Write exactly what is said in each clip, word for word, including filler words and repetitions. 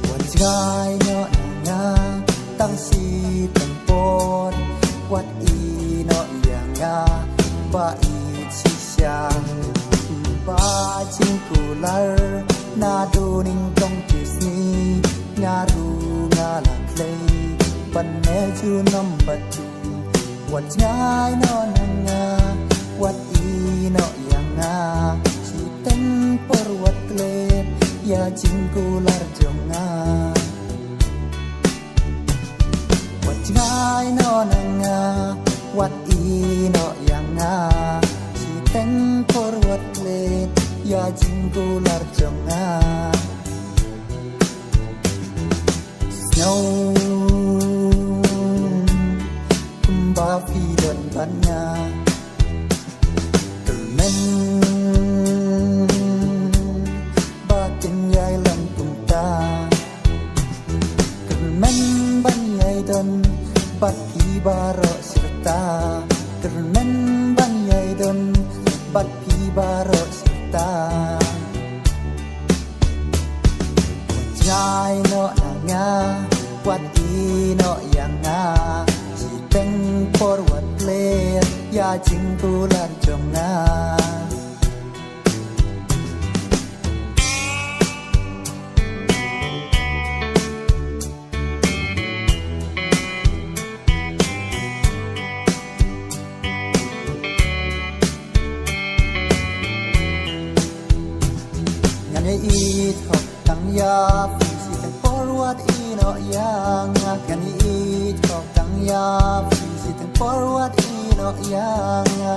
Wan jngai noh na nga tang shi tang por, wat ïehnoh ïa nga ba ïeit shisha. Ba jingkular naduh nyngkong ki sngi, nga ruh nga la khlei ban ïeit junom bad phi. Wat jngai noh na nga, wat ïehnoh ïa nga, shiteng por wat klet ïa jingkular jong nga. Wat jngai noh na nga, wat ïehnoh ïa nga, shiteng por wat klet ïa jingkular jong nga. Sngewbha phi don bad nga. Kyrmen ba kin ïai long kumta. Kyrmen ban ïai don bad phi baroh syrta. Kyrmen ban ïai don bad phi baroh syrta. Jngai noh na nga, wat ïehnoh ïa nga, shiteng por wat klet ïa jingkular jong nga. Ngan ïeit khop tang ïa phi, shiteng por wat ïehnoh ïa nga. Ngan ïeit khop tang ïa phi, shiteng por wat ïehnoh ïa nga.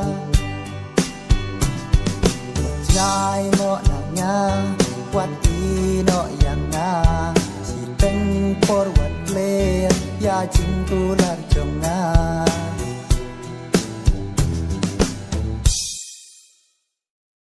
Jngai noh na nga, wat ïehnoh ïa nga, shiteng por wat klet ïa jingkular jong nga.